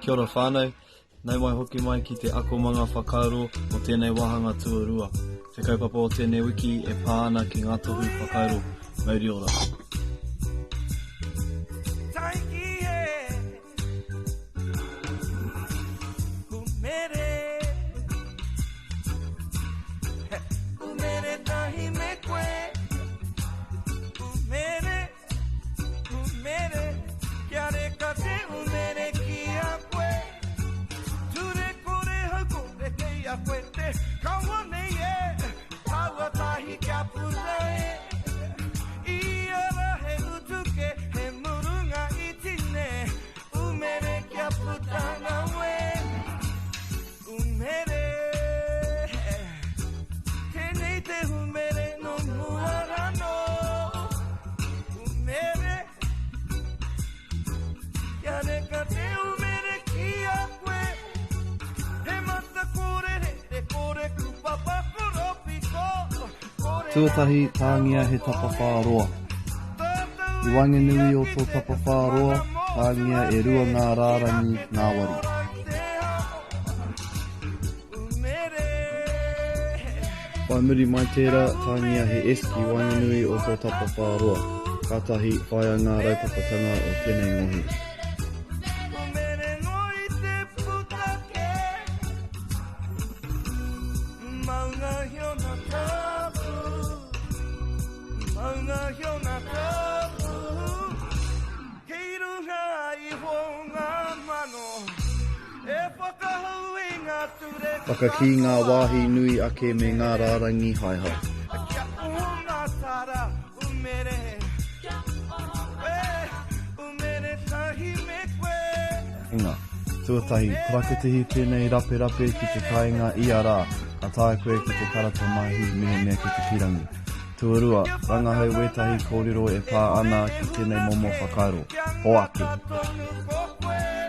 Kia ora whānau, nau mai hoki mai ki te akomanga whakairo o tēnei wāhanga tuarua. Te kaupapa o tēnei wiki e pā ana ki ngā tohu whakairo mauri ora. Tuatahi, tāngia he tapawhā roa. I waenganui o tō tapawhā roa, tāngia e rua ngā rārangi ngāwari. Whai muri mai tērā, tāngia he S ki waenganui o tō tapawhā roa. Kātahi, whaia ngā raupapatanga o tēnei ngohe. Whakakī ngā wāhi nui ake me ngā rārangi haehae. Hinga. Tuatahi, parakitihi tēnei raperape ki te kāinga ia rā, ka taea koe ki te karapa mahi mehemea ki te pīrangi. Tuarua, rangahau wētahi kōrero e pā ana ki tēnei momo whakairo. Hoake!